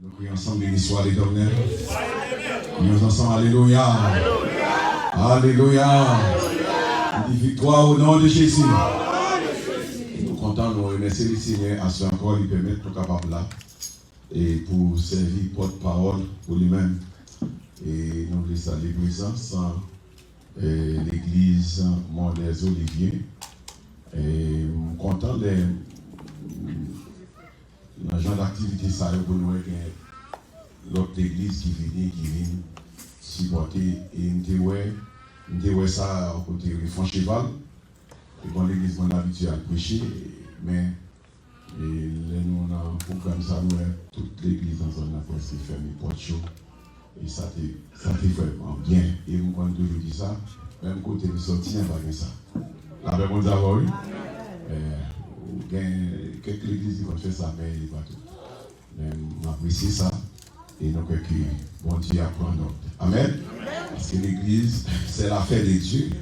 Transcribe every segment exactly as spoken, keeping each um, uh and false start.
Nou kriye ansanm, beni swa Letènèl. Kriye ansanm, alelouya. Alelouya. Nou di viktwa o non de Jezi. E nou kontan, nou remèsye Lesenyè aswè ankò, li pèmèt nou kapab la. E pou sèvi pòtpawòl pou li menm. E nou vle salye prezans e, legliz Mont des Oliviers. E m kontan lè nan jan d aktivite sa yo pou nou wè gen lòt legliz ki vini, ki vin sipòte. E m te wè, m te wè sa kote Refran Cheval. E bon, legliz mwen abitye al preche, men E lè nou nan pwogram sa, nou wè tout legliz nan zòn nan prèske fèmen pòt yo. E sa te, sa te fè m byen. E m konn toujou di sa, menm kote m sòti an, pa gen sa. Lapè Bondye avè w, wi. Eh, ou gen kèk legliz ki konn fè sa, men e pa tout. Men m apresye sa. E nou kwè ke Bondye ap pran nòt. Amèn. Paske legliz, c'est l'affaire de Dieu.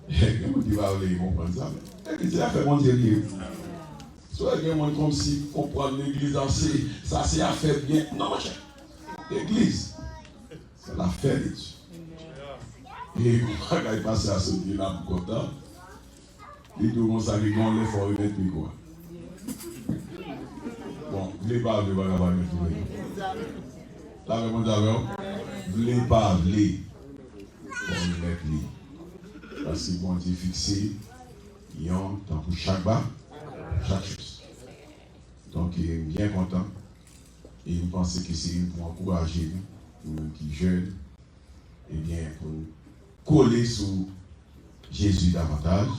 Gen moun ki pa vle konprann sa, men legliz, se afè Bondye li ye. Si w wè gen moun kòmsi konprann legliz an se, sa se afè byen. Non, monchè. Legliz, se lafè de Dye. E kou bagay pase a sot gen la pou kontan. Li di w konsa, li gen yon lè fò remèt mikwo a. Bon, vle pa vle, pa ka pa remèt mikwo a. Lapè Bondye avè w. Vle pa vle, fò remèt li. Paske Bondye fikse yon tan pou chak ba, chak chòz. Donk, e, m byen kontan. E m panse ke se youn pou ankouraje nou, nou menm ki jèn, ebyen, pou n kole sou Jezi davantaj,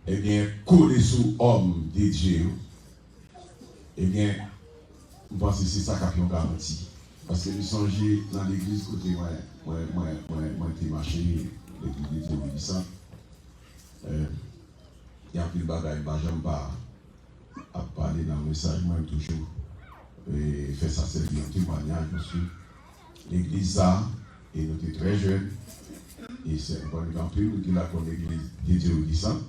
ebyen, kole sou òm de Dye yo, ebyen, m panse se sa k ap yon garanti. Paske m sonje nan legliz kote mwen, mwen, mwen, mwen, mwen te mache, legliz de Dye Renaissance, eh, gen anpil bagay m pa janm pa ap pale nan mesaj mwen, m toujou, e, fè sa sèvi yon temwayaj, paske legliz sa, e nou te trè jèn, e se, m konnen gen anpil moun ki la konn legliz de Dye Renaissance,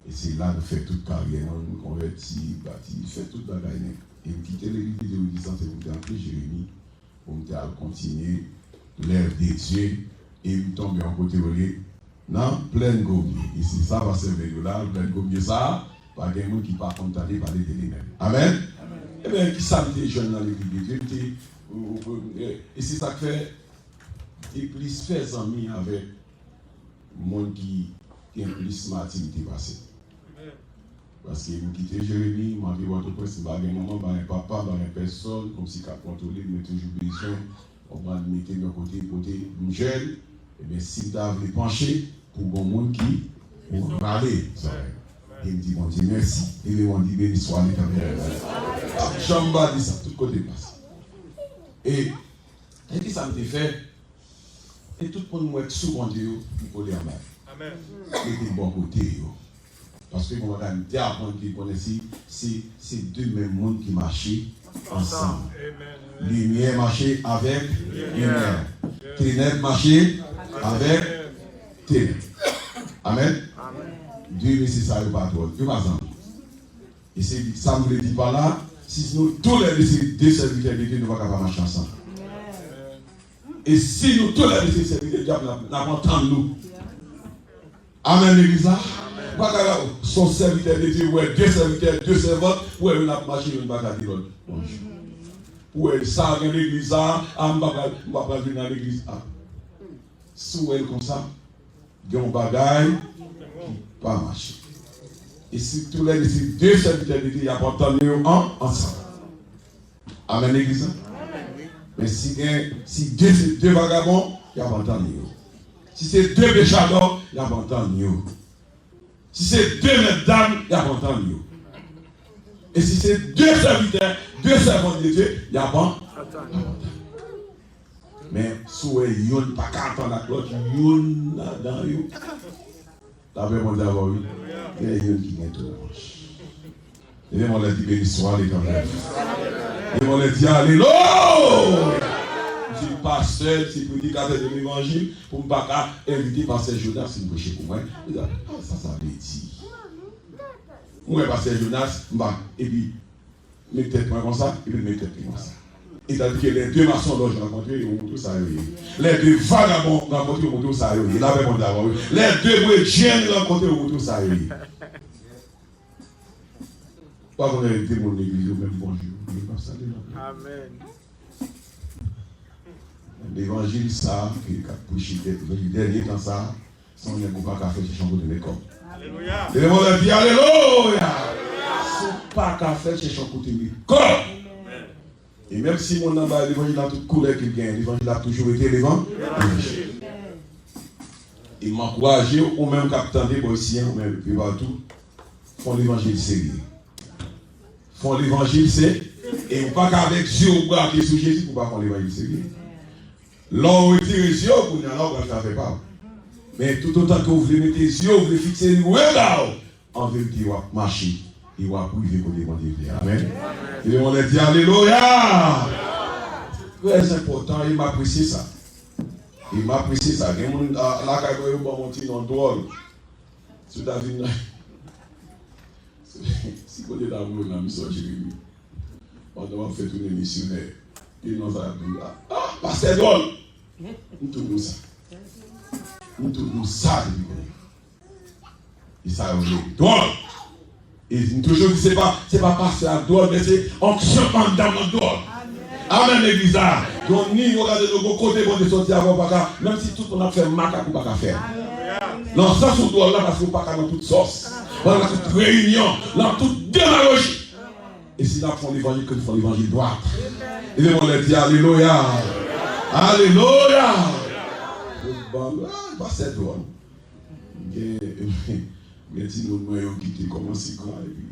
e se la nou fè tout karyè nou, nou konvèti, bati, fè tout bagay nèt. E m kite legliz de Dye Renaissance, se pou m te antre Jeremi, pou m te al kontinye lèv de Dye, e m tonbe yon kote yo rele nan Plèn Gomye. E se sa pastè vle di w la, Plèn Gomye sa a, pa gen moun ki pa konn tande pale de li menm. Amèn? Ebyen, kisa m te jwenn nan legliz de Dye? M te, e se sa k fè, m te plis fè zanmi avèk moun ki gen plis matirite pase m. Paske m kite Jeremi, m antre Pòtoprens, m pa gen manman, m pa gen papa, m pa gen pèsòn kòmsi k ap kontwole m, mwen toujou bezwen, konprann, mete m yon kote, kote m jèn, ebyen, si m ta vle panche, pou gon moun ki pou rale zòrèy. E m di Bondye mèsi, e Bondye beni swa Letènèl. Janm pa di sa, tout kote m pase. E, e kisa m te fè? E tout moun m wè k sou Bondye yo, m kole anba yo. Amèn. Mete m bò kote yo. Paske gon bagay m te aprann ke konnen se, se, se de menm moun ki mache ansanm. Limyè mache avèk limyè. Tenèb mache avèk tenèb. Amèn. De mesye sa yo pa twò, yo pa zanmi. E se sa m vle di pa la, si nou toulède se de sèvitè de Dye, nou pa ka pa mache ansanm. E si nou toulède se sèvitè dyab, n ap, n ap antann nou. Amèn, legliz la. Pa ka, se yon sèvitè de Dye, ou wè de sèvitè, de sèvant, ou wè youn ap mache, youn pa ka di lòt bonjou. Ou wè sa gen legliz la, a, m pa pral, m pa pral vin nan legliz a. Si w wè l konsa, gen yon bagay ki pa mache. E si toulède se de sèvitè de Dye, y ap antann yo an, ansanm. Amèn, legliz la? Men si gen, si de, se de vagabon, y ap antann yo. Si se de pechadò, y ap antann yo. Si se de mèt dam, y ap antann yo. E si se de sèvitè, de sèvant de Dye, y ap an-, y ap antann. Men, si w wè youn pa ka antann ak lòt, youn ladan yo. Lapè Bondye avè w, wi. Gen youn ki gen tou manch. Leve men w lè di, beni swa Letènèl. Leve men w lè di, alelouya! M se pastè, m se predikatè de levanjil, pou m pa ka envite pastè Jonas vin preche pou mwen. Sa, sa vle di. Mwen, pastè Jonas, m pa, epi, met tèt mwen konsa, epi l met tèt li konsa. E tandis que les deux maçons loges rencontrés, yo montre w sa yo ye. Les deux vagabonds rencontrés, yo montre w sa yo ye. Lapè Bondye avè w. Les deux bredjenn rankontre, yo montre w sa yo ye. Pa konnen de moun legliz yo menm bonjou. Yo pa salye la. Amen. Levanjil sa ki k ap preche levanjil dènye tan sa, se yon nèg ou pa ka fè chèche yon kote met kòb. Alelouya. Leve men w di alelouya. Si w pa ka fè chèche yon kote met kòb. Amen. E menm si moun nan bay levanjil nan tout koulè ke l genyen, levanjil la toujou rete levanjil. E m ankouraje w, ou menm k ap tande bò isi an, ou menm epi patou, fè yon levanjil serye. Fè yon levanjil se, e ou pa ka avèk zye w brake sou Jezi pou w pa fè yon levanjil serye. Lè w retire zye w, kounye a la w pral fè afè pa w. Men toutotan ke w vle mete zye w, w vle fikse rega w, an verite, w ap mache e w ap rive kote Bondye vle. Amèn. Leve men w di alelouya! Trè enpòtan e m apresye sa. E m apresye sa. Gen moun a, lakay mwen yo ban m yon ti non dwòl. Si w ta vin nan, si Bondye ta voye w nan misyon Jeremi, pandan w ap fè tounen misyonè, e non sa y ap di w, ah, ah, pastè dwòl! M tou di w sa. M tou di w sa depi kounye a. E sa yo rele dwòl. E m toujou di se pa, se pa pastè a k dwòl, men se onksyon anndan m nan k dwòl. Amèn, legliz la. Yon nivo gade nou gon kote Bondye soti avè w pa ka, menm si tout moun ap fè makak ou pa ka fè l. Nan sans ou dwòl la, paske ou pa ka nan tout sòs. Ou pa ka nan tout reyinyon, nan tout demagoji. E si n ap fè yon levanjil, ke n fè yon levanjil dwat. Leve men w di alelouya. Alelouya. Bon, ah, pastè dwòl. Gen, gen timoun mwen yo ki te kòmanse gran, epi,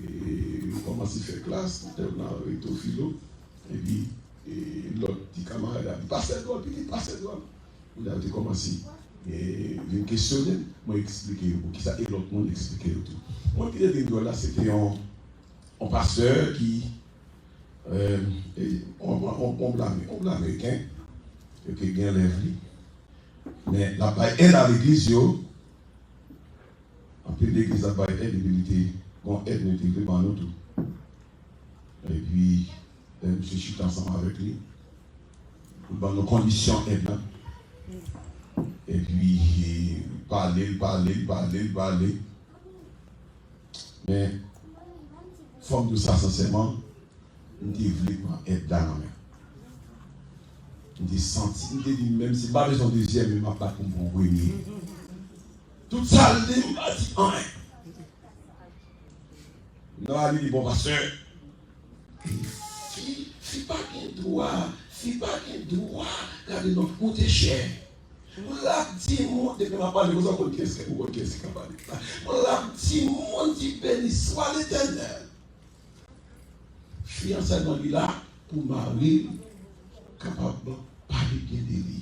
e, yo kòmanse fè klas, entènan, reto filo, epi, e, lòt ti kamarad la di, pastè dwòl, pitit pastè dwòl. Kounye a yo te kòmanse, e, vin kesyone m, mwen eksplike yo poukisa, e lòt moun eksplike yo tou. Moun ki te di m dwòl la, se te yon, yon pastè ki, e, e, yon, yon, yon blan, yon blan ameriken, yo te gen lèv li, men l ap bay èd a legliz yo. Anpil legliz ap bay èd, epi li te gon èd nou te vle ban nou tou. Epi, lè misye chita ansanm avèk li, li ban nou kondisyon èd la. Epi, pale l, pale l, pale l, pale. Men, fò m di w sa sansèman, m te vle pran èd la nan men l. M te santi, m te di, menm si m pa bezwen dezyèm, men m ap bat pou m pran premye. Tout sa l di, m pa di anyen. Nan la, li di, bon, pastè, fi, fi pa gen dwa, fi pa gen dwa gade non, moute chè. Mwen l ap di moun, depi m ap pale konsa, ou konn kiyès, ou konn kiyès ki ka pale. Mwen l ap di moun di, beni swa Letènèl. Fiyanse mwen li la pou mari l kapab pale byen de li.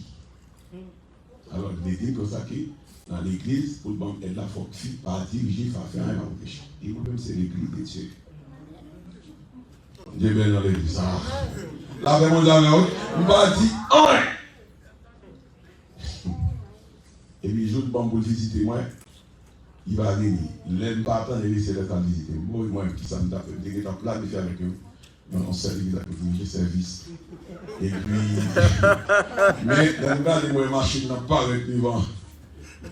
Alò, li te di m konsa ke nan legliz, pou l ban m èd la, fòk fi pa dirije, pa fè anyen, pa anpeche. E mwen menm, se legliz de Dye. Dye beni nan legliz sa. Lapè Bondye avè w. M pa di anyen. Epi jou l ban m pou l vizite mwen, li pa vini. Lè m pa tande mesye lè sa vizite m. Bon, mwen, kisa m t ap fè? M te gentan planifye avèk yo. Nan yon sèl legliz ak yo dirije sèvis. Epi, men, lè m gade, m wè machin nan parèt devan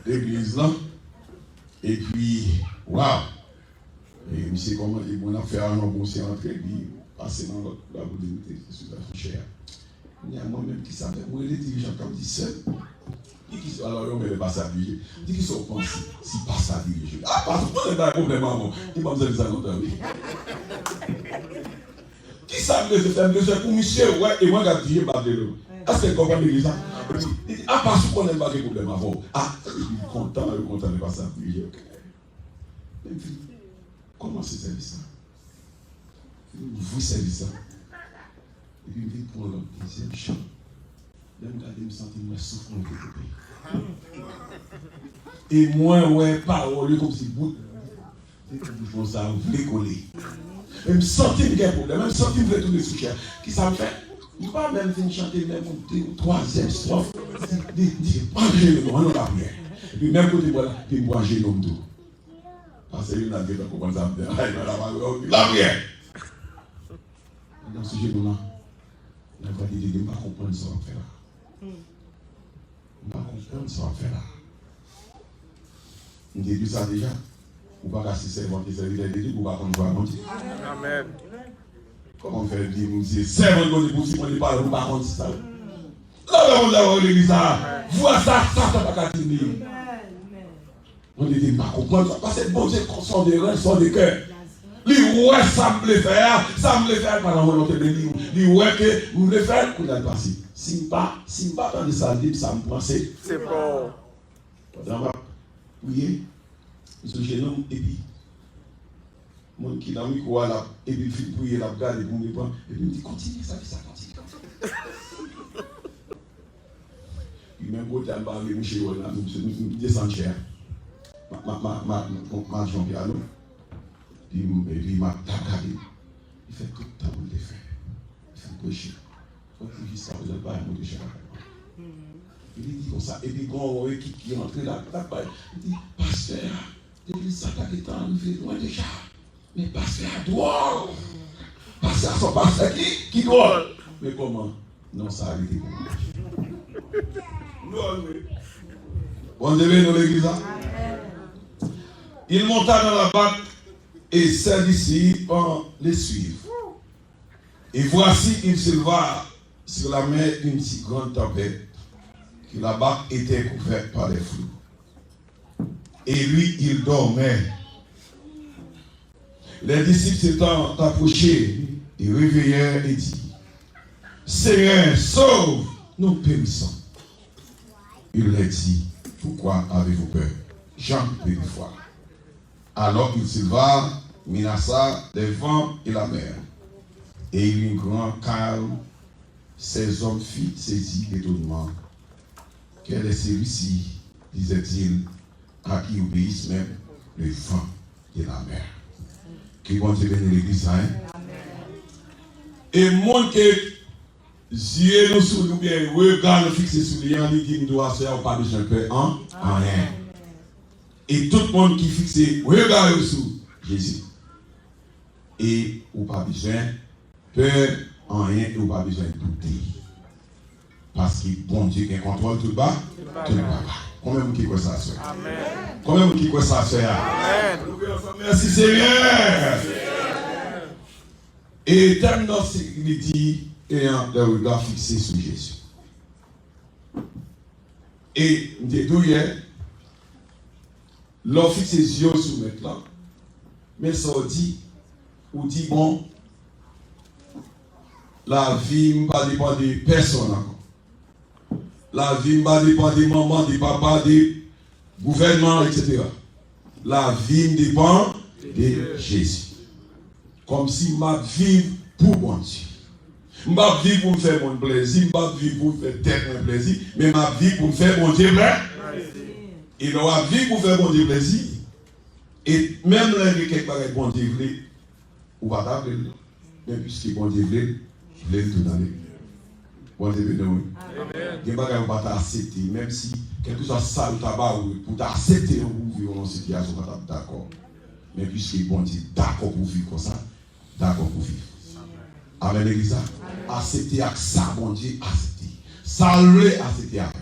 legliz lan. Epi, waw! E misye kòman, e moun ap fè aranjman pou misye antre, epi pase nan lòt la pou li mete sou zafè chè a. Kounye a, mwen menm, kisa m fè? Mwen rele dirijan k ap di, sè, di kisa, alò, yo mele pastè ap dirije. Di kisa w panse si pastè a dirije? A, pastè, mwen pa gen pwoblèm avè w. Li ban m sèvis sa lontan, wi. Kisa m bezwen fè? M bezwen pou misye wè, e mwen k ap dirije, m pa vle l. Èske l konprann legliz la? Li di, a, pastè, ou konnen m pa gen pwoblèm avè w. A, li kontan, yo kontan lè pastè ap dirije, ok. Epi, kòmanse sèvis la. Epi, m ouvri sèvis la. Epi, m vin pran lòt dezyèm chan. Lè m gade, m santi m wè souf mwen te koupe. E mwen wè pawòl yo kòmsi bout. Se pou bouch mwen sa vle kole. E m santi m gen pwoblèm. M santi m vle tounen sou chè. Kisa m fè? M pa menm fin chante menm yon de ou twazyèm stròf. Di, di, di, ann ajenou nou, ann nan lapriyè. Epi menm kote m wè la, epi m pran ajenou m tou. Pastè Yonad gentan konprann sa m fè. Ay, nan lapriyè, ok, lapriyè. Pandan sou jenou m lan, Mwen di, Dede, m pa konprann sa w ap fè la. M pa konprann sa w ap fè la. M te di w sa deja. Ou pa ka se sèvant e sèvitè de Dye pou w pa konn vwa Bondye. Amèn. Kòman w fè di m se sèvant Bondye pou w di Bondye pa, ou pa konn sa? Lè w wè moun la w legliz la, vwa sa, sa, sa pa ka di li. Mwen di, m pa konprann sa, paske Bondye se yon de rèn, se yon de kè. Li wè sa m vle fè a, sa m vle fè a pa nan volonte de li. Li wè ke m vle fè l, kounye a l pase. Si m pa, si m pa tande sa l di m, sa m panse. Se pa w. Pandan m ap priye, m sou jenou m, epi moun ki nan mikwo a, l ap, epi l fin priye, l ap gade pou m reponn, epi m di, kontinye, sa, sa, kontinye. Li menm kote a, m pa vle mouche wè l la, m, m, m desann chè a. M, m, m, m, m, m al jwenn pyano. Epi m, epi m ap t ap gade l. Li fè tout tan pou l te fè. Li fin preche. Fòk li jis sa, l pa monte chè a. Epi li di konsa, epi gon yon ekip ki rantre la, l ap bay. Li di, pastè a, legliz sa ta gentan rive lwen deja. Men pastè a dwòl. Pastè a se yon pastè ki, ki dwòl. Men kòman non sa a rete pou mwen? Dwòl, wi. Bondye beni nou, legliz la. Il monta dans la barque et ses disciples le suivirent. Et voici, il s'éleva sur la mer une si grande tempête que la barque était couverte par les flots. Et lui, il dormait. Les disciples s'étant approchés, ils réveillèrent et dirent, Seigneur, sauve, nous périssons. Il leur dit, Pourquoi avez-vous peur, gens peu de foi? Alors il s'éleva, menaça les vents et la mer, et il y eut un grand calme. Ces hommes furent saisis d'étonnement. Quel est celui-ci, disaient-ils, à qui obéissent même le vent et la mer? Ke Bondye beni legliz sa, en? E moun ke zye nou sou li, oubyen rega nou fikse sou li an, li di m tou aswè a, ou pa bezwen pè an, anyen. E tout moun ki fikse rega yo sou Jezi. E ou pa bezwen pè anyen e ou pa bezwen doute. Paske Bondye gen kontwòl tout ba, tout bagay. Konbyen moun ki kwè sa, sè? Konbyen moun ki kwè sa, sè a? Mèsi, Senyè. E tèm nan se, li di, ayant le regard fixé sur Jésus. E m te di w yè, lè w fikse zye w sou Mèt la, men sa w di, ou di, bon, lavi m pa depann de pèsonn ankò. Lavi m pa depann de manman, de papa, de gouvènman, etsetera. Lavi m depann de Jezi. Kòmsi m ap viv pou Bondye. M p ap viv pou m fè moun plèzi, m p ap viv pou m fè tèt mwen plèzi, men m ap viv pou m fè Bondye plèzi. E lè w ap viv pou fè Bondye plèzi, e menm lè gen kèk bagay Bondye vle, ou pa ta vle l. Men piske Bondye vle l, vle l tou tande. Bondye beni w, wi. Gen bagay ou pa ta aksepte, menm si, kèlkeswa sa yo ta ba ou, pou w ta aksepte yo pou w viv nan yon sitiyasyon ou pa t ap dakò. Men piske Bondye dakò pou w viv konsa, dakò pou w viv. Amèn, legliz la. Aksepte ak sa Bondye aksepte. Sa l vle, aksepte avè l.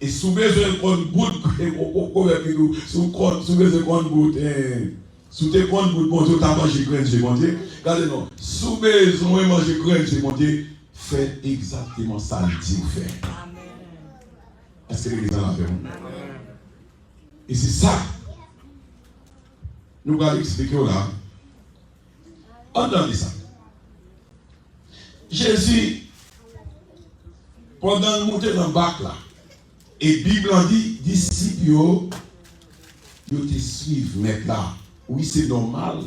E si w bezwen konn bout, e, o, o, pwovèb ki di w, si w konn, si w bezwen konn bout, e, si w te konn bout Bondye, w ta manje grenn je Bondye. Gade non, si w bezwen manje grenn je Bondye, fè egzakteman sa l di w fè. Èske legliz la avè m? E se sa nou pral eksplike w la. Ann tande sa. Jezi, pandan l monte nan bak la, e Bib lan di, disip yo, yo te swiv Mèt la. Wi, se nòmal.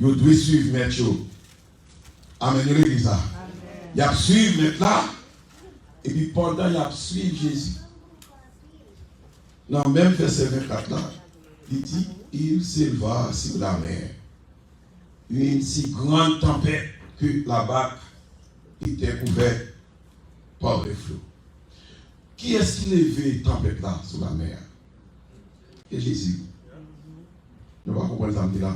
Yo dwe swiv Mèt yo. Amèn, yo legliz la. Y ap swiv Mèt la, epi pandan y ap swiv Jezi, nan menm vèsè vennkat la, li di, Il s'éleva sur la mer une si grande tempête que la barque était couverte par les flots. Kiyès ki leve tanpèt la sou lamè a? Se Jezi. Nou pa konprann sa m di la?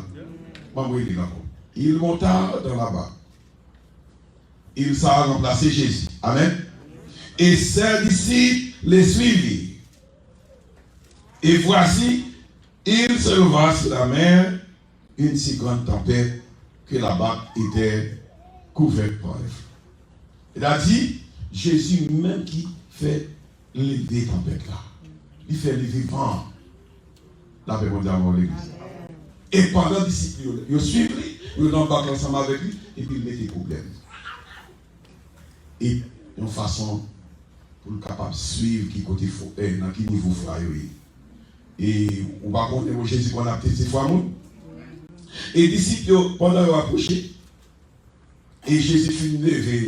Ban m rele l ankò. Il monta dans la barque. Île sa a ranplase Jezi. Amèn. Et ses disciples le suivirent. Et voici, il se leva sur la mer une si grande tempête que la barque était couverte par les flots. Sètadi, Jezi menm ki fè leve tanpèt la. Li fè leve van an. Lapè Bondye avè w, legliz. E pandan disip yo, yo swiv li, yo nan bak la ansanm avèk li, epi l mete pwoblèm. E yon fason pou l kapab swiv ki kote fo, eh, nan ki nivo fwa yo ye. E ou pa konnen, bon, Jezi konn ap teste fwa moun. E disip yo, pandan yo apwoche, e Jezi fin leve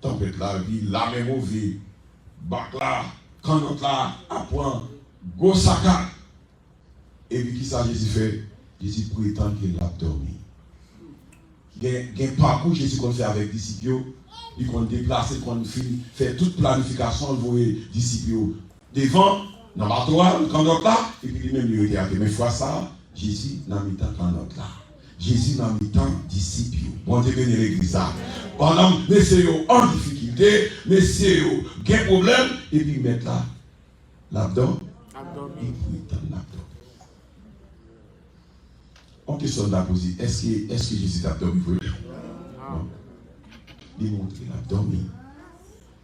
tanpèt la, epi lamè move, bak la, kannòt la ap pran gwo sakad. Epi kisa Jezi fè? Jezi pretann ke l ap dòmi. Gen, gen pakou Jezi konn fè avèk disip yo. Li konn deplase, konn fin fè tout planifikasyon l, voye disip yo devan, nan bato a, kannòt la, epi li menm li rete atè. Men fwa sa a, Jezi nan mitan kannòt la. Jezi nan mitan disip yo. Bondye beni legliz la. Pandan mesye yo an difikilte, mesye yo gen pwoblèm, epi mèt la, l ap dò-, l ap dòmi. Li pretann l ap dòmi. Yon kesyon n ta poze, èske, èske Jezi t ap dòmi vre? Non. Li montre l ap dòmi.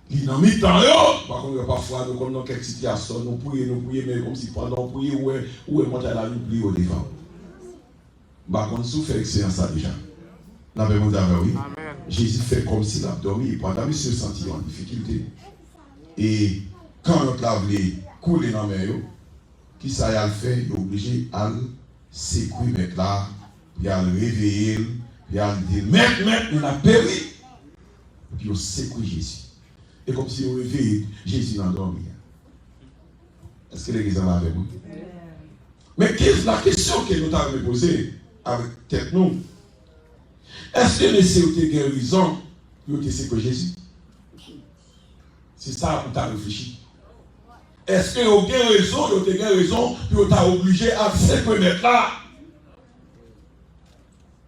Li nan mitan yo. Pa konn, pafwa, nou konn nan kèk sitiyasyon, nou priye, nou priye, men kòmsi pandan w priye, ou wè, ou wè montay la vin pli wo devan w. M pa konn si w fè eksperyans sa deja. Lapè Bondye avè w, wi. Amèn. Jezi fè kòmsi l ap dòmi, pandan misye santi yo an difikilte. E kannòt la vle koule nan men yo, kisa y al fè? Yo oblije al sekwe mèt la, pou y al reveye l, pou y al di l, "Mèt, mèt, nou n ap peri." Epi yo sekwe Jezi. E kòmsi yo reveye Jezi nan dòmi a. Èske legliz la avè mwen? Men ki, la kesyon ke nou ta renmen poze avèk tèt nou, èske mesye yo te gen rezon pou yo te sekwe Jezi? Se sa pou ta reflechi. Èske yo gen rezon, yo te gen rezon pou yo ta oblije al sekwe mèt la?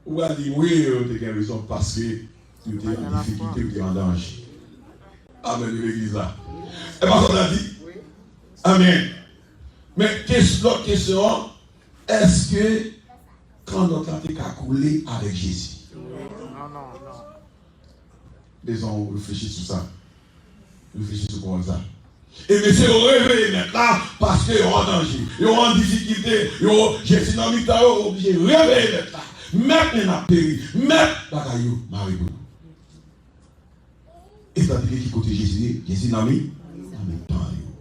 Ou pral di, wi, yo te gen rezon, paske yo te an difikilte, yo te an danje. Amèn, legliz la. E pa sa w ta di? Amèn. Men, kes-, lòt kesyon an, èske kannòt la te ka koule avèk Jezi? Non, non, non. Bezwen w reflechi sou sa. Reflechi sou pawòl sa. E mesye yo reveye mèt la, paske yo an danje, yo an difikilte, yo, Jezi nan mitan yo, yo oblije reveye mèt la. Mèt, men n ap peri. Mèt, bagay yo mare pou nou. E tandike ki kote Jezi ye? Jezi nan mi-, nan mitan yo.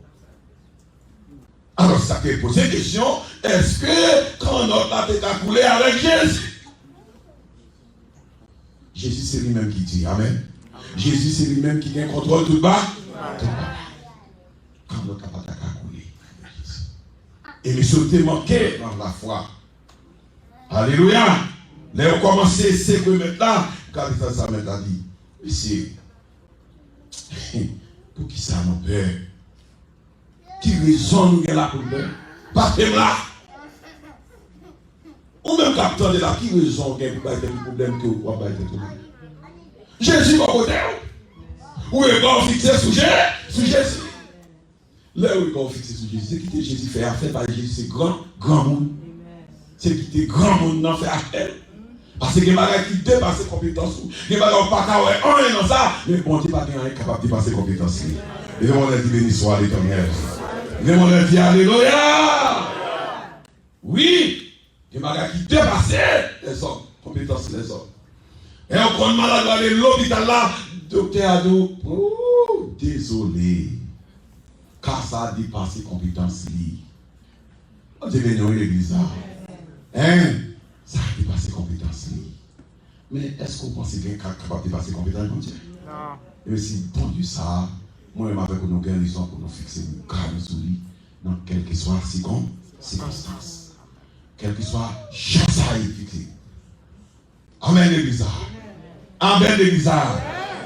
Alò, sa te poze kesyon, èske kannòt la te ka koule avèk Jezi? Jezi se li menm ki di, amèn. Jezi se li menm ki gen kontwòl tout ba-, tout bagay. Kannòt la pa ta ka koule avèk Jezi. E mesye yo te manke nan lafwa. Alelouya! Lè yo kòmanse sekwe mèt la, gade sa, sa mèt la di. Mesye, poukisa nou pè? Ki rezon nou gen la pou n pè? Pase m la! Ou menm k ap tande la, ki rezon w gen pou bay tèt ou pwoblèm ke w ap bay tèt ou mal? Jezi bò kote w. Ou rega w fikse sou Je-, sou Jezi. Lè rega w fikse sou Jezi, se kite Jezi fè afè l, paske Jezi se gran, granmoun. Se kite granmoun nan fè afè l. Paske gen bagay ki depase konpetans ou. Gen bagay ou pa ka wè anyen nan sa, men Bondye pa gen anyen k kapab depase konpetans li. Leve men w, di, "Beni swa Letènèl." Leve men w, di, "Alelouya!" Wi, gen bagay ki depase lèzòm, konpetans lèzòm. Lè w konn malad, w ale lopital la, doktè a di w, "Ooh, dezole. Ka sa a depase konpetans li." Bondye beni w, wi, legliz la. Hein? Sa a depase konpetans li. Men èske w panse gen ka k kapab depase konpetans Bondye? Non. Ebyen, si Bondye sa a, mwen menm avèk ou, nou gen rezon pou nou fikse gad nou sou li nan kèlkeswa sikon-, sikonstans. Kèlkeswa jan sa ye, fikse. Amèn, legliz la. Amèn, legliz la.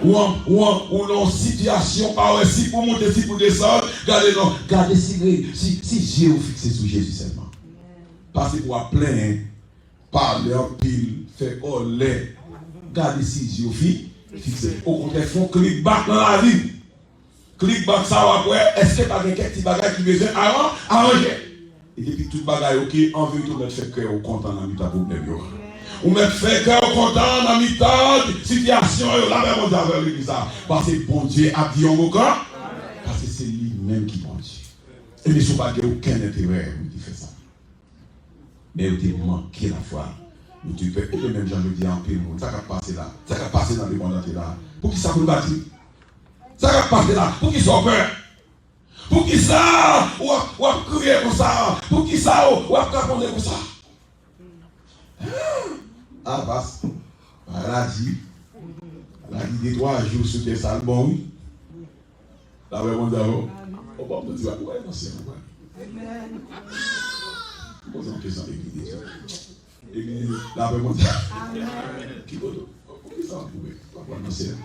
Ou an, ou an, ou nan yon sitiyasyon, pa wè si pou moute, si pou desann, gade non, gade si, si, si zye w fikse sou Jezi sèlman. Pa se pou w ap plenyen, pale anpil, fè kòlè. Gade si zye w fi-, fikse. Okontrè, fè yon klik bak nan lavi w. Klik bak sa, w ap wè, èske pa gen kèk ti bagay ki bezwen aran-, aranje? E depi tout bagay oke, an verite, ou mèt fè kè w kontan nan mitan pwoblèm yo. Ou mèt fè kè w kontan nan mitan sitiyasyon yo. Lapè Bondye avè w, legliz la. Paske Bondye ap di yon mo kan. Paske se li menm ki Bondye. Ebyen, si w pa gen okenn enterè pou w te fè sa. Men yo te manke lafwa. Yo te pè. E menm jan jodi a, anpil moun. Sa k ap pase la? Sa k ap pase nan lemonn antye la? Poukisa pou n pa di? Sa k ap pase la? Poukisa w pè? Poukisa w ap, w ap kriye konsa? Poukisa w, w ap kraponnen konsa? Ah, pas, maladi. Maladi de twa jou sou tè sa, l bon, wi. Lapè Bondye avè w. Ou pa Bondye, ou pa nan syèl, ou pa. Poze yon kesyon, legliz de Dye. Legliz, lapè Bondye. Ki kote? Poukisa w ap goumen? Ou pa nan syèl.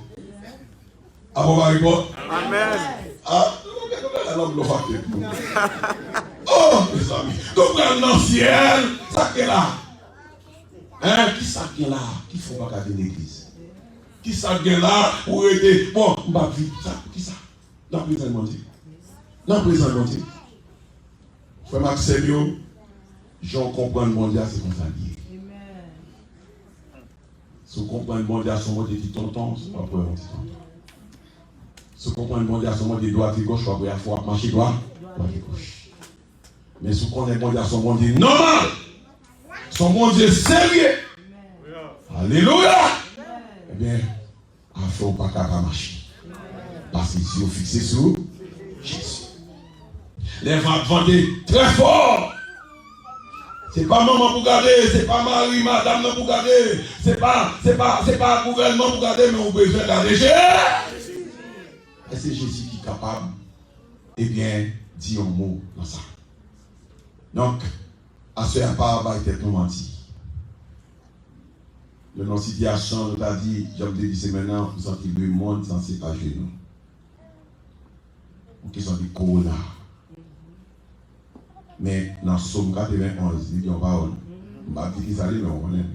Amen, pa reponn? Amèn. Ah, nou gen nou gen lòm lò fak tèt nou. Oh, mezanmi. Nou pral nan syèl. Sa k gen la? Hein? Ki sa k gen la? Ki fè w pa ka vin legliz? Ki sa k gen la? Ou rete. Bon, m pa viv. Sa, ki sa? Nan prezans Bondye. Nan prezans Bondye. Frè m ak sè m yo, jan w konprann Bondye a, se konsa l ye. Si w konprann Bondye a se yon Bondye ki tonton, w ap wè yon ti tonton. Si w konprann Bondye a se yon Bondye dwat e gòch, w ap wè afè w ap mache dwat, dwat e gòch. Men si w konnen Bondye a se yon Bondye nòmal, se yon Bondye serye, alelouya, ebyen, afè w pa ka pa mache. Paske zye w fikse sou Jezi. Lè van ap vante trè fò, se pa manman pou gade, se pa mari, madanm nan pou gade, se pa, se pa, se pa gouvènman pou gade, men ou bezwen gade Jezi. E se Jezi ki kapab, ebyen, di yon mo nan sa. Donk, aswè a pa bay tèt nou manti. Nou nan sitiyasyon, nou ta di, jan m te di semèn nan, nou santi lemonn sanse pa jwe nou. Nou ki santi kowona. Men, nan Sòm katrevenn onz, li gen yon pawòl. M pa di ki sa li, men w konnen.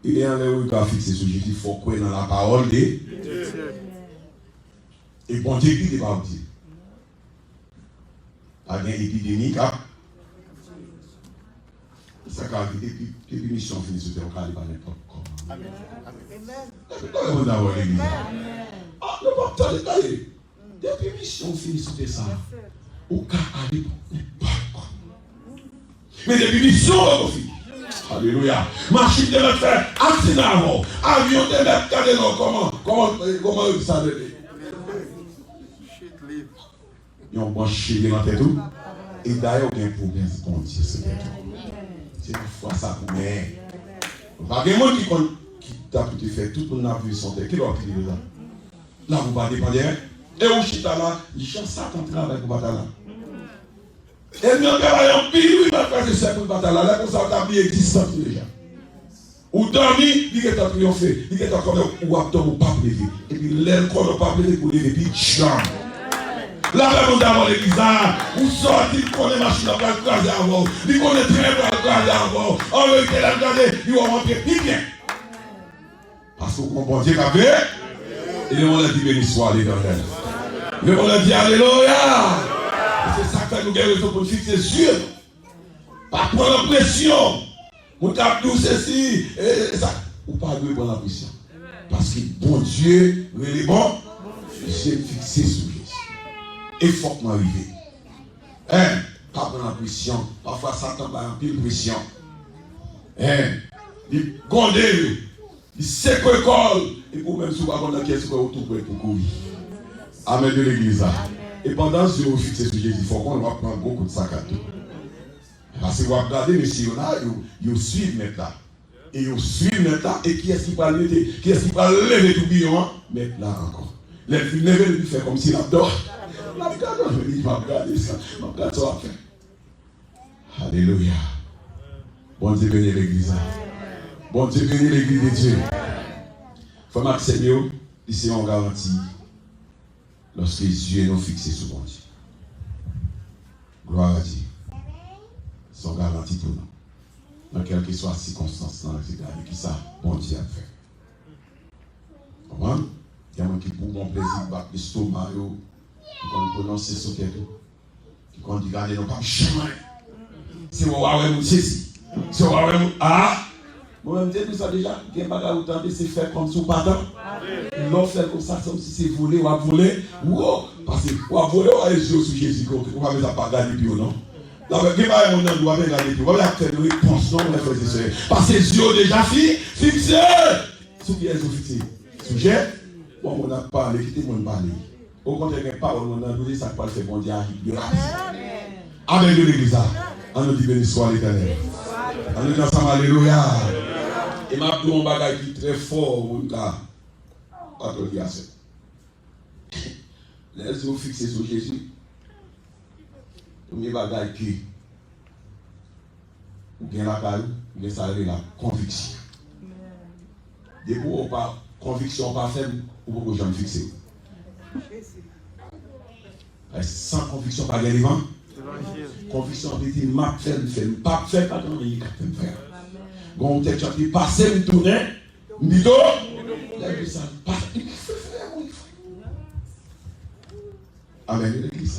E anlè ou ka fikse sou Jezi, fò w kwè nan la parole de Dieu. E Bondye ki te pa w di. Pa gen epidemi k ap. Sa ka rive depi, depi misyon fini sou tè, ou ka ale pa nenpòt kòman. Amèn. Amèn. Epi nou reponn nan legliz la. Ah, nou p ap tande, tande. Depi misyon fini sou tè sa, ou ka ale pa nenpòt kòman. Men depi misyon poko fini. Alelouya. Machin te mèt fè aksidan avè w. Avyon te mèt gade non kòman, kòman, kòman yo di sa rele. Yon branch cheve nan tèt ou. E dayè, ou gen pwomès Bondye sou tèt ou. Se pou fwa sa pou genyen. Pa gen moun ki konn ki ta pou te fè tout moun ap viv sou tè. Kilè w ap kite deja? La pou pa depann de. E ou chita la, jan Satan travay pou pa ta la. Ènmi an travay anpil, wi, nan frè e sè pou l pa ta la. Lè konsa, ou ta bliye egzistans ou deja. Ou dòmi, li gentan triyonfe, li gentan konnen w ap dòmi, w p ap leve. Epi lè l konnen w p ap leve, pou leve pi djanm. Lapè Bondye avè w legliz la, ou sòti, li konnen machin nan pral kraze avè w. Li konnen tren pral kraze avè w. An verite, lè l gade, li wè w antre pi byen. Paske w gon Bondye k ap veye. E lemonn di beni swa Letènèl. Lemonn di alelouya. E se sa k fè nou gen rezon pou n fikse zye nou. Pa pran nan presyon. Moun k ap di w sesi, e, e sa. Ou pa dwe pran nan presyon. Paske Bondye rele bon. Zye m fikse sou Jezi. E fòk mwen rive. Hein, pa pran nan presyon. Pafwa Satan bay anpil presyon. Hein, li gwonde, li sekwe kò l. Epi ou menm, si w pa konn nan kiyès ou kwè, ou tou prèt pou kouri. Amèn de legliz la. E pandan zye w fikse sou Jezi, fò w konnen w ap pran gwo kout sakad tou. Paske w ap gade mesye yo la, yo, yo swiv Mèt la. E yo swiv Mèt la, e kiyès ki pral mete, kiyès ki pral leve toubiyon an? Mèt la ankò. Lè l fin leve l, li fè kòmsi l ap dòmi. L ap gade, li di, m ap gade sa, m ap gade sa w ap fè. Alelouya. Bondye beni legliz la. Bondye beni legliz de Dye. Frè m ak sè m yo, li se yon garanti. Lòske zye nou fikse sou Bondye. Glwa a Dye. Se yon garanti pou nou. Nan kèlkeswa sikonstans lan, se gade kisa Bondye ap fè. ki pou gon plezi k bat lestoma yo, ki konn pwononse sou tèt ou, ki konn di, "Gade, nou p ap janm wè. Se wè w a wè moun sezi. Se wè w a wè moun, a." Mwen menm, m te di sa deja, gen bagay ou tande, se fè kòmsi w pa tande. Lè w fè l konsa, se kòmsi se vole w ap vole. Wo! Paske w ap vole, w a zye w sou Jezi, ke w pa bezwen ap gade pi wo, non. La, gen bagay moun nan dwa, pa gade pi wo, pa ap fè repons, non, mwen frè e sè. Paske zye w deja fi, fikse. Sou kiyès ou fikse? Sou Jezi? Bon, moun ap pale, kite moun pale. Okontrè, gen pawòl mwen nan dwe, sa k pral fè Bondye aji pi rapid. Amèn, legliz la. An nou di, "Beni swa Letènèl." An nou di ansanm, "Alelouya." E m ap di w yon bagay ki trè fò, moun ka pa twò di ase. Lè zye w fikse sou Jezi, premye bagay ke ou gen lakay ou, ou gen sa yo rele la konviksyon. Depi w pa, konviksyon w pa fèm, ou poko janm fikse. Paske san konviksyon pa gen levanjil. Konviksyon vle di m ap fè, m fè, m p ap fè, pa gen anyen k ap fè m fè. Gon tèt chante pase m tounen, m pito. Lè sa pa fè frè mwen. Amèn, legliz.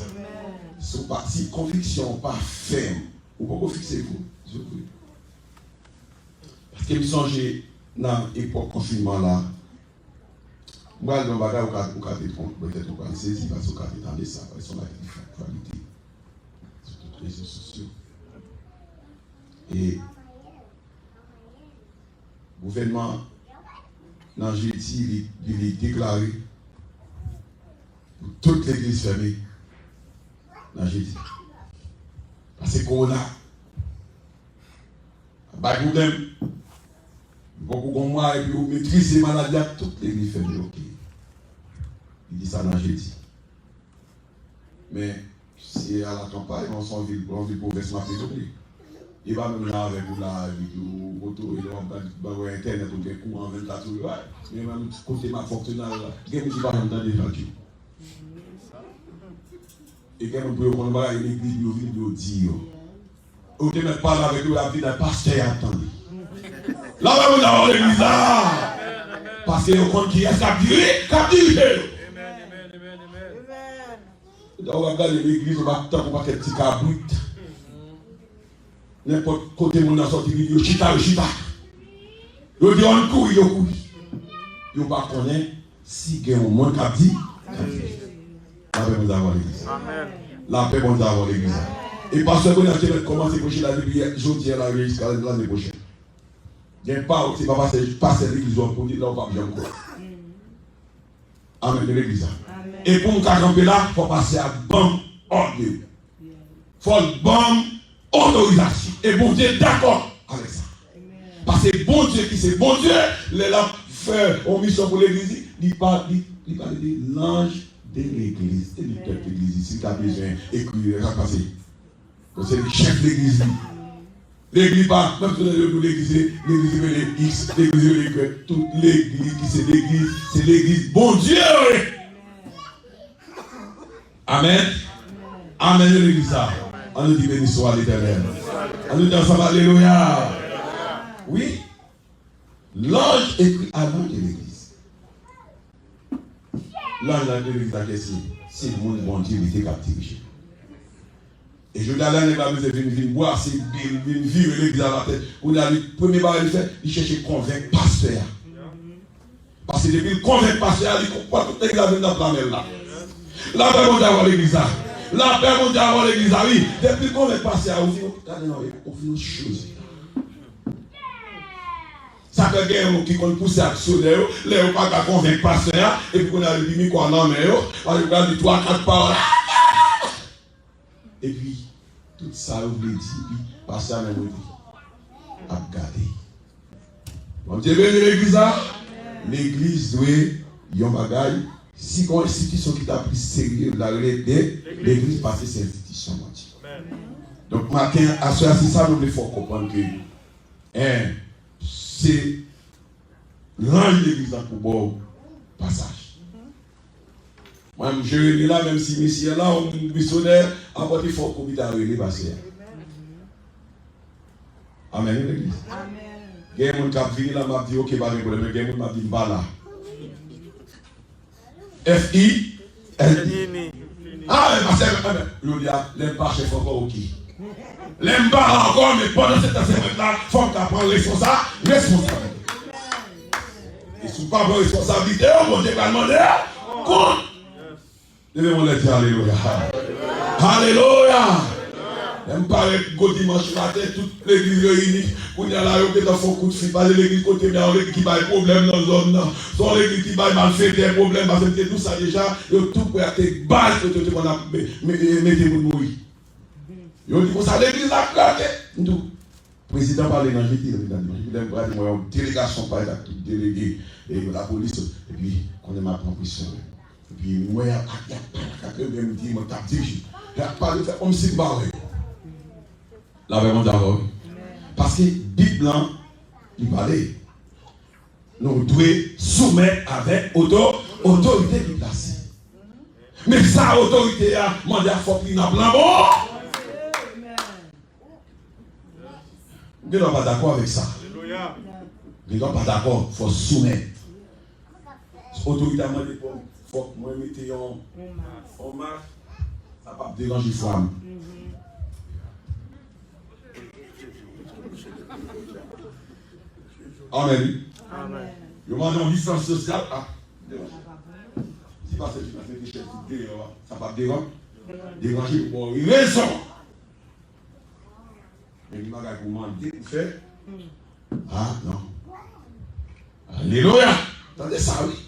Si w pa, si konviksyon w pa fèm, ou poko fikse pou, zye w vre. Paske m sonje nan epòk konfinman la, m pral di yon bagay, ou ka, ou ka te twonpe, petèt ou pral sezi, paske ou ka te tande sa, paske se yon bagay ki fè aktyalite sou tout rezo sosyo. E gouvènman nan jedi, li, li, li deklare pou tout legliz fèmen nan jedi. Paske kowona ap bay pwoblèm. Li poko gon mwa epi ou metrize maladi a, tout legliz fèmen, oke. Li di sa nan jedi. Men, se a la kanpay, mwen se yon vil, yon vil pwovens m ap retounen. E pa menm jan avèk ou la, epi ou oto, e lè w ap gad, ba wè entènèt, ou gen kouran vennkat sou vennkat. Men menm kote m ap fonksyone la, gen moun ki pa janm tande Evanjil. E gen moun pou yo konn bagay, legliz pou yo vini, pou yo di yo. Ou te mèt pale avèk yo, y ap vin ak pastè y ap tande. Lapè Bondye avè w legliz la. Paske yo konn kiyès k ap diri, k ap dirije yo. Lè w ap gade legliz, ou pa tankou pakèt ti kabrit. Nenpòt kote moun nan sòti, li di yo chita, yo chita. Yo di ann kouri, yo kouri. Yo pa konnen si gen yon moun k ap di, k ap di. Lapè Bondye avè w legliz la. Lapè Bondye avè w legliz la. E pastè Bernard te mèt kòmanse preche la depi jodi a la rive jiska lane pwochèn. Gen pawòl se pa pastè, pastè legliz ou ap pote la ou p ap janm kwè. Amèn, legliz la. E pou m ka kanpe la, fò pastè a ban m òd. Fò l ban m otorizasyon. E Bondye dakò avèk sa. Paske Bondye ki se Bondye, lè l ap fè yon misyon pou legliz li, li pa, li, li pale de l'ange de l'église. E li pèp legliz li, si l ta bezwen ekri, l ap pase. Bon, se li k chèf legliz li. Legliz pa, menm si yo di legliz, legliz rele X, legliz rele Y, tout legliz ki se legliz, se legliz Bondye yo ye. Amèn. Amèn, legliz la. An nou di beni swa Letènèl. An nou di ansanm, alelouya. Wi. L'ange écrit à l'ange de l'église. L'ange de l'église la, kiyès li ye? Se moun Bondye mete k ap dirije. E jodi a la, nèg la bezwen vin, vin bwase bil, vin vire legliz la atè. Kounye a, li, premye bagay li fè, li chèche konvenk pastè a. Paske depi l konvenk pastè a, li konprann tout legliz la vin nan planèl la. Lapè Bondye avè w legliz la. Lapè Bondye avè w legliz la, wi. Depi l konvenk pastè a, ou vin, gade non, ou vin yon chouzi. Sa fè gen yon ki konn pouse aksyonè yo, lè yo pa ka konvenk pastè a, epi kounye a yo di mikwo a nan men yo, pa yo pral di twa, kat pawòl. Epi, tout sa yo vle di, epi pastè a menm rete ap gade. Bondye beni legliz la. Legliz dwe yon bagay, si gon enstitisyon ki ta plis serye, yo ta rele de legliz, paske se enstitisyon Bondye. Donk, maten, aswè a, se sa nou vle fè w konprann ke, en, se lanj legliz la pou ba w pasaj. Mwen, m Jeremi la, menm si misye la, yon misyonè, apòte fò w kouvri ta rele pastè a. Amèn, wi, legliz. Gen moun k ap vini la, m ap di, "Oke, pa gen pwoblèm," men gen moun m ap di, "M pa la." F I N I. Ah, men pastè, men, men, jodi a, lè m pa chèf ankò, oke. Lè m pa la ankò, men pandan se tan, se mwen la, fò m ka pran responsa-, responsablite. E si w pa pran responsablite w, Bondye pral mande kont. Leve men w, di alelouya. Alelouya. Lè m parèt gwo dimanch maten, tout legliz reyini. Kounye a la, yo gentan fè yon kout fil. Pase legliz kote m ye a, yon legliz ki bay pwoblèm nan zòn nan. Se yon legliz ki bay malfetè pwoblèm, pase m te di w sa deja, yo tou prè ak te baz kote yo te konn ap me-, me-, mete moun mouri. Yo di konsa, legliz la kraze. M di w, prezidan pale nan jedi, nan jedi, lè m prale, mwen yon delegasyon parèt ak tout delege, e, lapolis, epi konnen m ap pran presyon. Epi mwen ap, ap, ap pale ak yo, men m di, mwen t ap dirije. Y ap pale, fè kòmsi m pa wè yo. Lapè Bondye avè w. Paske Bib lan, li pale. Nou dwe soumèt avèk oto-, otorite ki plase. Men sa otorite a mande a fòk li nan plan bon. Ou gen dwa pa dakò avèk sa. Ou gen dwa pa dakò, fò soumèt. Otorite a mande pou fòk mwen mete yon, yon mas, sa p ap deranje fwa m. Amèn, wi. Amèn. Yo mande yon distans sosyal, ah, deranje. Si pastè Finas mete chèz deyò a, sa p ap deran-, deranje pou bon rezon. Men gen bagay pou mande pou fè. Ah, non. Alelouya! Tande sa, wi.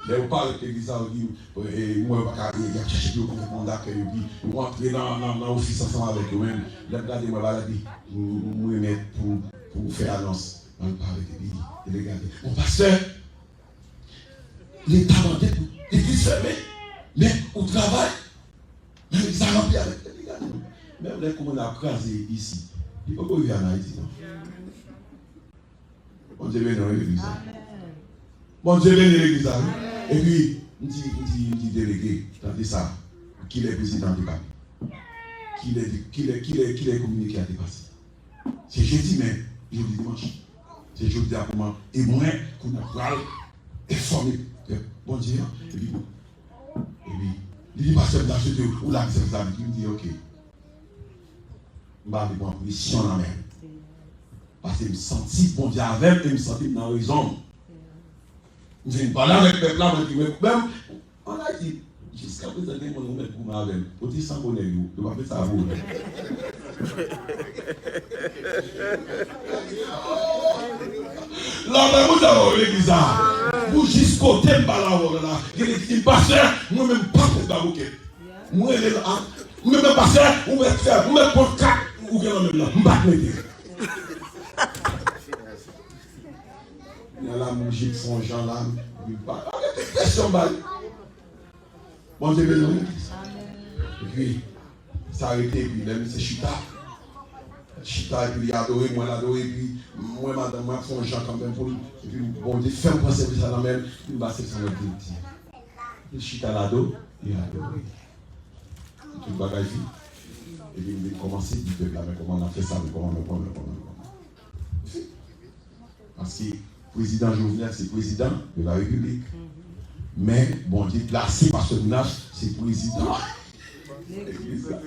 Lè yo parèt legliz la, yo di, e, mwen yo pa ka, y ap chache pou yo konn moun dakèy, epi yo antre nan, nan, nan ofis ansanm avèk yo menm. Lè m gade, mwen pa gade, m, m remèt pou, pou fè anons. Mwen parèt, epi, e lè gade, bon, pastè, Leta mande pou legliz fèmen, men ou travay, men legliz la ranpli avèk, epi gade, menm lè kòwona ap kraze isi, li poko rive ann Ayiti, non. Bondye beni w, legliz la. Bondye beni legliz la, wi. Epi, m di, m di, m di delege, tande sa, kilè prezidan te pale? Kilè, kilè, kilè, kilè kominike a te pase? Se jedi, men jodi dimanch. Se jodi a pou mwen. E mwen, kounye a pral enfòme pèp Bondye an. Epi, epi, li di, pastè, m ta swete ou lage sèvis la avèk li. M di, oke. M pa vle pran presyon nan men l. Paske m santi Bondye avè m e m santi m nan rezon m. M vin pale avèk pèp la, mwen di, men, men, Ann Ayiti, jiskaprezan gen moun ou mèt goumen avè l. Pwotestangonè yo, yo pa fè sa pou ou. Lapè Bondye avè w, legliz la. Pou jis kote m pale avè w la, gen nèg ki di m, pastè, mwen menm m pa fè babouket. Mwen rele l a, mwen menm pastè, ou mèt fè, ou mèt pran kat ou gen nan men m nan. M pa t mete. Kounye a la, m oblije fè yon jan la, m pa, pa gen tout presyon bay. Bondye beni nou. Epi, sa rete, epi lè misye chita, chita, epi li adore, mwen l adore, epi mwen, madanm mwen, ap fè yon jan kanmenm pou l, epi Bondye fè m pran sèvis la nan men l, epi m pase sa mwen di l di. Li chita l ado, li adore. Tout bagay fini. Epi m vin kòmanse di pèp la, men kòman n ap fè sa, men kòman, men kòman, men kòman, men kòman. Paske prezidan Jovenel se prezidan de la Repiblik. Men Bondye plase pastè Minache se prezidan legliz la.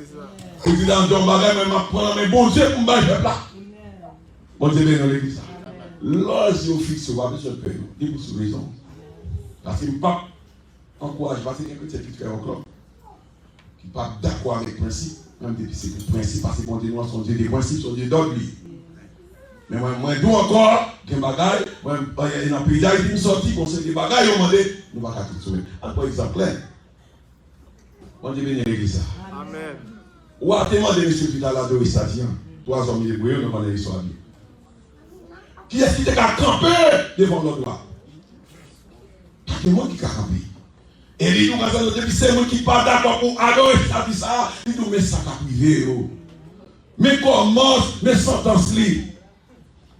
Prezidan an di yon bagay, men m ap pran nan men Bondye pou m bay pèp la. Bondye beni nou, legliz la. Lè zye w fikse, w pa bezwen pè, non. Depi w sou rezon. Paske m p ap ankouraje, paske gen kretyen ki fè yon klòb, ki pa dakò avèk prensip. Mwen, m depi se pou prensip, paske Bondye nou an se yon Dye de prensip, se yon Dye dòd li ye. Men mwen, mwen di w ankò, gen bagay, mwen, e, nan peyi Dayiti m sòti, gon seri de bagay yo mande, nou pa ka tout soumèt. Ann pran egzanp klè. Bondye beni legliz la. Amèn. Wa te mande mesye Juda al adore estati an. Twa zòm li voye yo, nou konnen istwa byen. Kiyès ki te ka kanpe devan lòd wa? Pa gen moun ki ka kanpe. E li di w, gade, depi se moun ki pa dakò pou adore estati sa a, li di w, men sa k ap rive yo. Men kòmans, men santans li.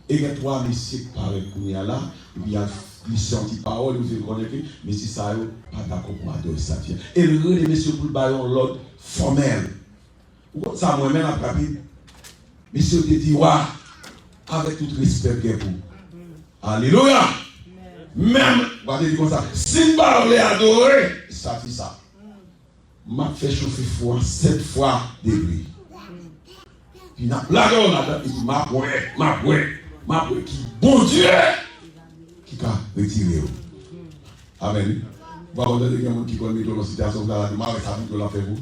E gen twa mesye k parèt kounye a la, epi y ap glise yon ti pawòl, yo fè konnen ke mesye sa yo pa dakò pou adore estati a. E l rele mesye pou l ba yo yon lòd fòmèl. Ou konn sa mwen menm ap rapid. Mesye yo te di, wa, avèk tout respè m gen pou ou. Alelouya! Menm, w a te di konsa, si m pa vle adore, sa ki sa. M ap fè chofe fou an sèt fwa degre. Pi n ap lage w ladan, epi m ap wè, m ap wè, m ap wè ki Bondye ki ka retire w. Amèn, wi. Ou pa konn tande gen moun ki konn mete w nan sitiyasyon sa la, di, "M a wè sa Bondye l ap fè pou ou."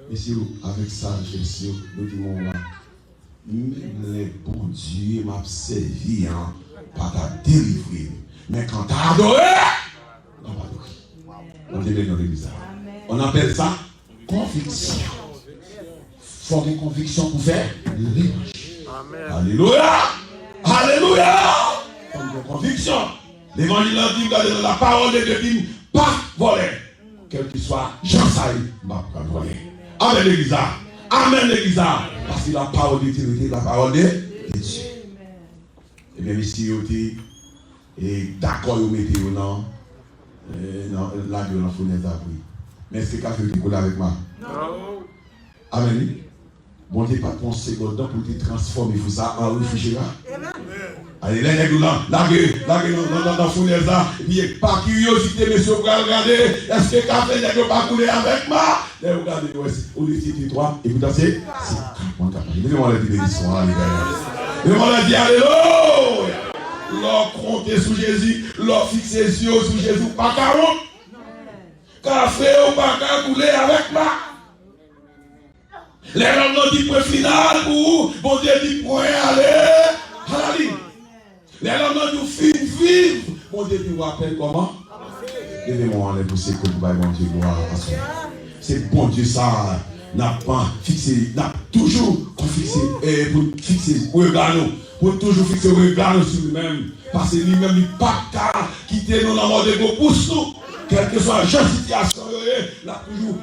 Mesye yo, avèk sajès yo, yo di, "Mon wa, menm lè Bondye m ap sèvi an pa ta delivre m, men kanta adore, l ap adore." Bondye beni w, legliz la. On apèl sa konviksyon. Fò gen konviksyon pou fè levanjil. Alelouya! Alelouya! Fò gen konviksyon. Levanjil la di, gade, la pawòl de Dye di, pa vòlè. Kèlkeswa jan sa ye, m p ap pran vòlè. Amèn, legliz la. Amèn, legliz la. Paske la pawòl de Dye rete la pawòl de, de Dye. Ebyen, mesye yo te, e, dakò yo mete yo nan, e, nan, lage yo nan founèz la pou li. Men èske kafe yo te koule avèk ma? Non. Amèn, wi. Bondye pa t pran yon segonn nan pou l te transfòme fou sa an refrijera. Ale, lè nèg yo nan, lage, lage nan, nan, nan, nan founèz la, epi pa kiryozite, mesye yo pral gade, èske kafe nèg yo pa koule avèk ma? Lè yo gade, yo wè, se, olye se te twa, epoutan se, se kat mwen k ap mache. Leve men w anlè, di, "Benediksyon, alelouya." Leve men w anlè, di, "Alelouya." Lè w konte sou Jezi, lè w fikse zye w sou Jezi, ou pa ka wont. Kafe ou pa ka koule avèk ma. Lè lòm nan di pwen final pou ou, Bondye di pwen ale, ale. Lè lòm nan di w fin viv, Bondye di w apèn kòman? Leve men w anlè pou se kout bay Bondye glwa aswè. Se Bondye sa n ap fikse, n ap toujou konfikse, e pou n fikse rega nou, pou n toujou fikse rega nou sou li menm. Paske li menm, li p ap ka kite nou nan mòde gwo bous nou. Kèlkeswa jan sitiyasyon yo ye, l ap toujou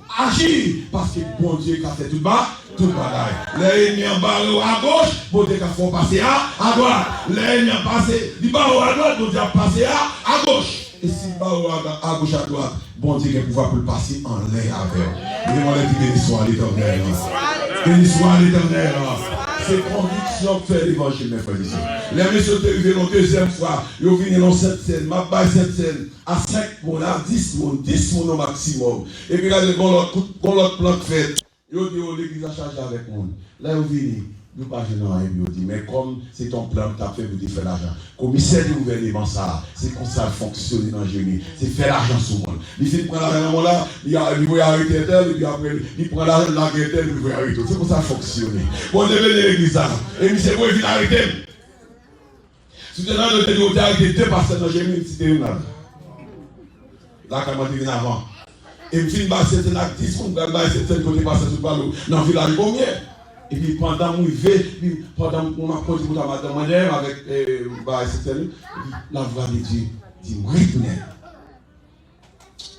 aji, paske Bondye ka fè tout ba, tout bagay. Lè ènmi an bare w agoch, Bondye ka fè w pase a, adwat. Lè ènmi an pase, li bare w adwat, Bondye ap pase a, agoch. E si l bare w a, agoch, adwat, Bondye gen pouvwa pou l pase anlè avè w. Leve men w anlè, di, "Beni swa Letènèl." Beni swa Letènèl. Se konviksyon k fè levanjil, men frè e sè. Lè mesye yo te rive yon dezyèm fwa, yo vini nan Sentsèn, m ap bay Sentsèn a senk moun, a dis moun, dis moun o maksimòm. Epi gade, gon lòt kout, gon lòt plan k fèt. Yo di yo legliz la chaje avèk moun. Lè yo vini, yo pa jwenn anyen pou yo di. Men kòm se te yon plan yo t ap fè pou yo te fè lajan. Komisè de gouvèneman sa a, se konsa l fonksyone nan jeni. Se fè lajan sou moun. Li fin pran lajan nan moun la, li a, li voye arete entèl, epi apre li, li pran lajan, li lage entèl, li voye arete. Se konsa l fonksyone. Bondye beni legliz la. E misye voye vin arete m. Si w te nan, yo te di w te arete de pastè nan Jemim, m site youn la. Lakay mwen te vin avan. E m fin bay Sentsèn ak dis moun, m pral bay Sentsèn kote pastè sot pale w, nan vilaj Bomyè. Epi pandan m rive, epi pandan m ap kondui moto a, madanm mwen dèyè m avèk, eh, bay Sentsèn, epi lavwa de Dye di m retounen.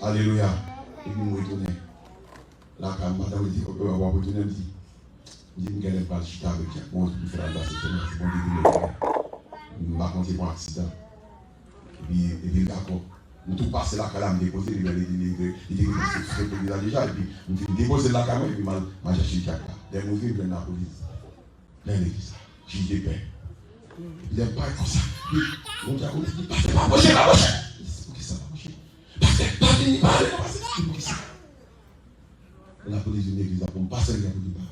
Alelouya. Epi m retounen lakay m, madanm mwen di, "W ap retounen?" M di, m di, "M genlè pral chita avèk Dyak Moyiz pou fè l al pase semèn, si Bondye di m retounen." M pa konn se pou aksidan. Epi, epi l dakò. M tou pase lakay la, m depoze li, men li di li te, li te gentan sot legliz la deja, epi m fin depoze l lakay mwen, epi m al, m al chache Dyak la. Lè m rive, m jwenn lapolis. Nan legliz la, jij de pè. Epi lè m pale konsa, li, yon dyakonis di, "Pastè, pa pwoche, pa pwoche." M di, "Poukisa pa pwoche? Pastè, pa vini, pa ale, non, pastè." M di, "Poukisa?" Lapolis vin legliz la pou m pase l gen pou li pa.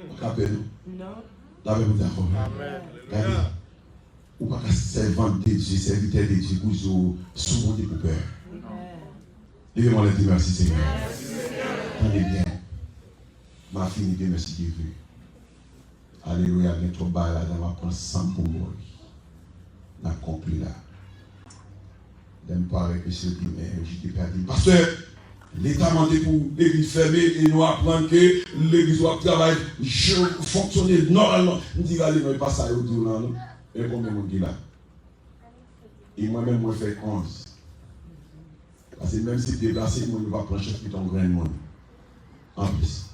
Ou ka pè, non? Non. Lapè pou Dye avè w. Gade, ou pa ka sèvant de Dye, sèvitè de Dye, pou zo sou Bondye pou pè. Leve men w anlè, di, "Mèsi, Senyè." Tande byen. M a fini demen, si Dye vle. Alelouya, gen twòp bagay ladan, m ap pran san m pou m mòri. N ap konkli la. Lè m pale avèk mesye, di, men, jij de pè a di m, "Pastè, Leta mande pou legliz fèmen e nou aprann ke legliz yo ap travay, fonksyone nòmalman." M di, "Gade, non, e pa sa yo di w la, non." Men konbyen moun ki la? E mwen menm, mwen fè onz. Paske menm si deplase, moun yo pa pran chans kite yon grenn moun anplis.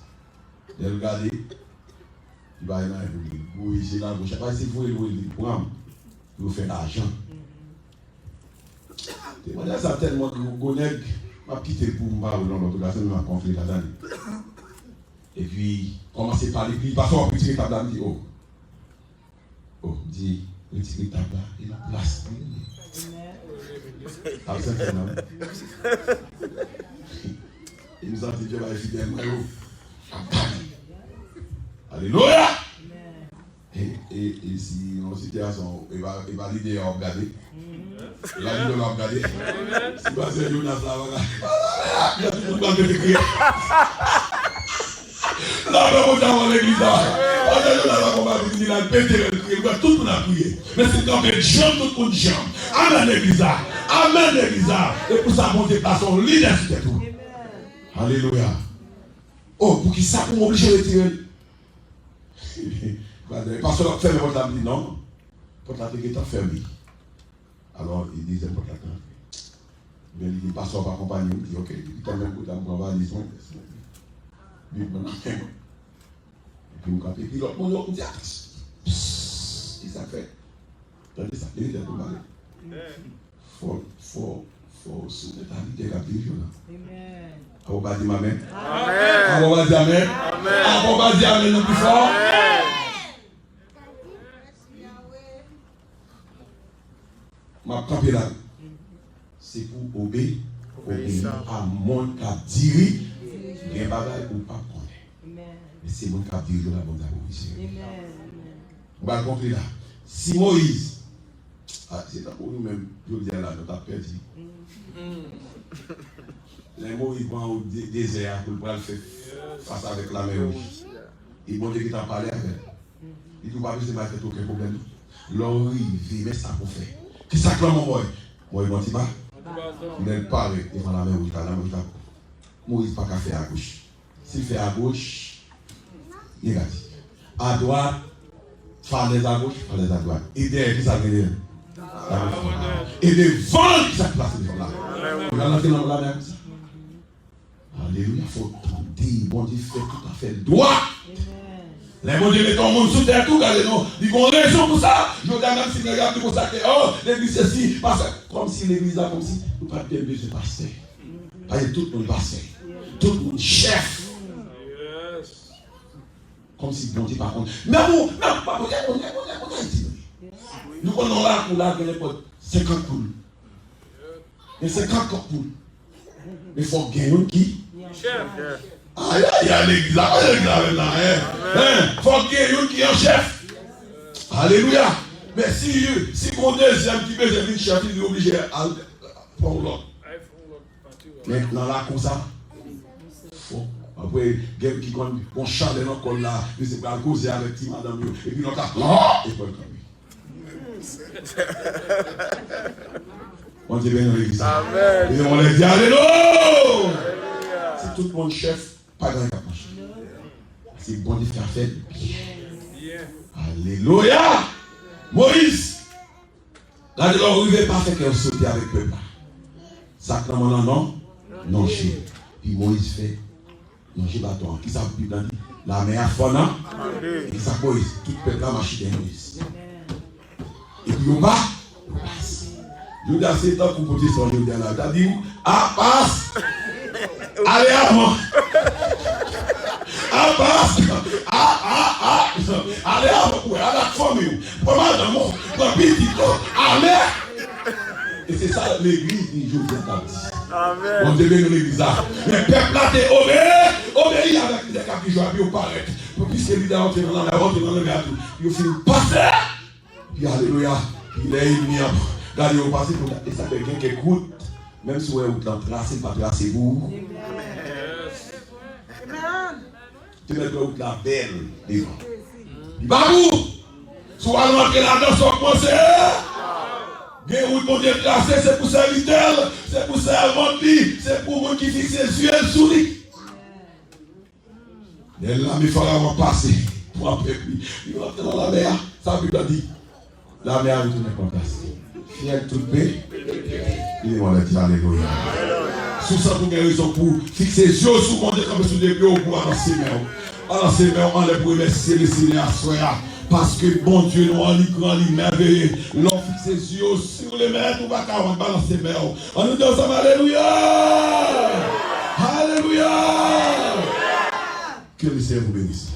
Lè l gade, li pa gen anyen pou li. Gwo je la, gwo chak. Paske se voye l voye l vin pran m pou yo fè lajan. Temwayaj sa tèlman gwo, gwo nèg, m ap kite l pou m pa wè l yon lòt ogasyon, men m ap konfye ladan li. Epi, kòmanse pale, epi li pase w ap retire tab la, m di, "O." O, m di, Retire tab la, e nan plas li. Absent nan. E m santi Dye bay fidèl mwen yo. Alelouya! E, e, e si yon sitiyasyon, e pa, e pa lidè a w ap gade. E pa lidè a w ap gade. Si pastè Jonas la, va gade. Tout moun va pete kriye. Lapè Bondye avè legliz la. Pastè Jonas la, konpa vin di la, pete kriye. Tout moun ap kriye. Men si w kanpe djanm, tout moun djanm. Amèn, legliz la. Amèn, legliz la. E pou sa, Bondye plase yon lidè sou tèt ou. Alelouya. Oh, poukisa pou m oblije retire l? Pastè la ap fèmen pòt la, m di non. Pòt la te gentan fèmen. Alò, e dezyèm pòt la te antre. Men li di, pastè w ap akonpanye m, m di, ok. Li di, kanmenm, kote a, m pran valiz mwen, vès mwen, Bib mwen nan men mwen. Epi m kanpe, epi lòt moun yo, m di, atansyon. Psst, ki sa k fèt? Tande sa, li di pou m ale. Fò, fò, fò w sou mentalité k ap dirije w la. Amen. Apo pa di m amèn. Amen. Apo pa di amèn. Amen. Apo pa di amèn nan pi fò. Amen. M ap kanpe la. Se pou obe, obeyi a moun k ap diri, gen bagay ou p ap konnen. Men se moun k ap dirije w la Bondye ap obeyi. Ou pa konpli la. Si Moyiz, ah, se tankou nou menm, jodi a la, nou t ap pèdi. Lè Moyiz pran wout de-, dezè a pou l pral fè fas avèk Lamè Wouj, e Bondye ki t ap pale avè l. Li di, ou pa bezwen bay tèt ou okenn pwoblèm, non. Lè w rive, men sa pou w fè. Kisa k lanmò w? Mwen, yon ti pa. Lè l parèt devan Lamè Wouj la, Lamè Wouj la, Moyiz pa ka fè agoch. Si l fè agoch, negatif. Adwat, falèz agoch, falèz adwat. E dèyè, kisa k gen dèyè? Lamè. E devan l, kisa k plase devan l la? Ou ka rantre nan Lamè a konsa. Alelouya, fò w tande, Bondye fè tout afè l dwat. Lè Bondye mete yon moun sou tèt ou, gade non, li gon rezon pou sa. Jodi a, menm si nèg ap di konsa ke, oh, legliz sesi, pastè, kòmsi legliz la, kòmsi nou pa t byen bezwen pastè. Paske tout moun pastè. Tout moun chèf. Kòmsi Bondye pa konn. Men bon, men pa bon, men bon, men bon, men bon, Ayiti, nou. Nou konn nan lakou la, gen nenpòt senkant poul. Gen senkant kòk poul. Men fòk gen youn ki. Chèf. Ay, ay, ay, legliz la, legliz la menm la, en. En, fòk gen youn ki an chèf. Alelouya. Men si, si gon dezyèm ki bezwen vin chèf, li oblije al pran yon lòt. Men nan lakou sa, fòk. Apre, gen ki konn gon chalè nan kò l la, li se pral koze avèk ti madanm yo. Epi lòt la, oh! Epi l kanpe. Bondye beni legliz la. Amèn. Epi mwen di, alelouya! Si tout moun chèf, pa gen anyen k ap mache. Se Bondye fè afè l byen. Alelouya! Moyiz, gade lè w rive, pa fè kè w sote avèk pèp la. Sa k nan men w lan, non? Lonje. Epi Moyiz fè lonje baton an. Kisa Bib la di? Lamè a fò nan. Kisa Moyiz? Tout pèp la mache dèyè Moyiz. Epi yo pa, yo pase. Jodi a se tankou pwotestan jodi a la. Yo ta di w, a pas, ale avan. A pas, a, a, a, ale avan pou w, ale ak fanmi w. Pran madanm ou, pran pitit ou, ale. E se sa legliz ni jodi a t ap di. Amèn. Bondye beni legliz la. Men pèp la te obeyi, obeyi avèk lidè k ap di jodi a, epi yo parèt. Piske lidè a antre nan lanmè, antre nan lanmè a tou. Yo fin pase. Epi alelouya. Epi lè ènmi an gade yo pase, pou e sa fè gen kèk wout, menm si w wè wout lan trase, li pa trase pou ou. Amèn. Te mèt wè wout la bèl devan. Li pa pou ou. Si w al rantre ladan, sa w panse? Gen wout Bondye trase, se pou sèvitè l, se pou sèvant li, se pou moun ki fikse zye l sou li. Lè lame Farawon pase, pran pèp li, li rantre nan lanmè a. Sa Bib la di? Lame a retounen pran plas li. Fyèl tout pe. Li mande di alelouya. Si w santi w gen rezon pou w fikse zye w sou Bondye, kanpe sou de pye w pou w balanse men w. Balanse men w anlè pou remèsye Lesenyè aswè a. Paske Bondye nou an, li gran, li mèveye. Lè w fikse zye w sou Lemèt, ou pa ka wont, balanse men w. Ann nou di ansanm, alelouya! Alelouya! Ke Lesenyè nou benise.